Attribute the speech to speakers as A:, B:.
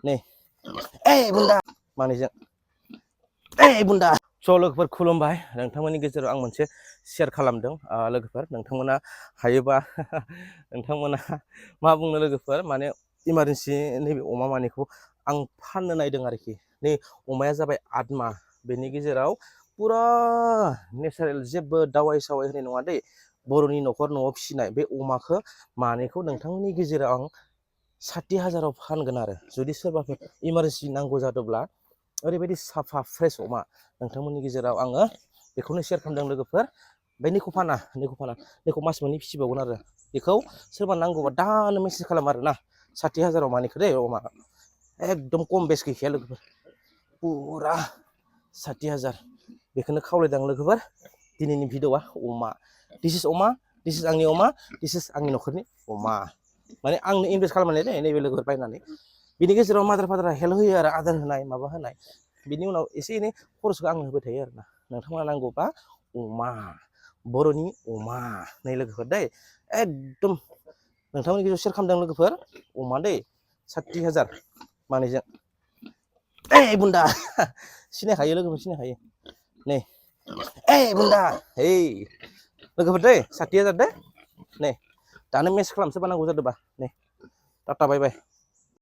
A: नै बुन्दा मानैजों बुन्दा स' लोगोफोर खुलुमबाय नोंथांमोननि गेजेराव आं मोनसे शेयार खालामदों लोगोफोर नोंथांमोना हायोबा नोंथांमोना मा बुंनो लोगोफोर माने इमारजेन्सि नैबे अमा मानैखौ आं फाननो नायदों आरोखि नै अमाया जाबाय 8 माह बेनि गेजेराव पुरा नेचारेल जेबो दावाइ सावाइ होनाय नङा दै बर'नि न'खर न'आव फिसिनाय बे अमाखौ मानैखौ नोंथांमोननि गेजेराव आं 60,000 आव फानगोन आरो जुदि सोरबाफोर इमारजेन्सि नांगौ जादोंब्ला ओरैबायदि साफा फ्रेश अमा नोंथांमोननि गेजेराव आङो बेखौनो शेयार खालामदों लोगोफोर बे निखौ फाना निखौ मास मोननै फिसिबावगोन आरो बेखौ सोरबा नांगौबा दानो मेसेज खालाम आरो ना 60,000 आव मानैखौ दै अमा एकदम खम बेस गैखाया लोगोफोर पुरा 60,000 बेखौनो खावलायदों लोगोफोर दिनैनि भिडिअ'आ अमा दिस इज अमा दिस इज आंनि अमा दिस इज आंनि न'खरनि अमा माने आंनो इनभेस्ट खालामनाय दै नैबे लोगोफोर बायनानै बिनि गेजेराव मादार फादारा हेल्प होयो आरो आदार होनाय माबा होनाय बिनि उनाव एसे एनै खरसखौ आंनो होबाय थायो आरो ना नोंथांमोना नांगौबा अमा बर'नि अमा नै लोगोफोर दै एकदम नोंथांमोननि गेजेराव शेयार खालामदों लोगोफोर अमा दै 60,000 मानैजों बुन्दा सिनायखायो लोगोफोर सिनायखायो नै बुन्दा लोगोफोर दै 60,000 दै नै दानो मेसेज खालाम सोरबा नांगौ जादोंबा नै टाटा बाय बाय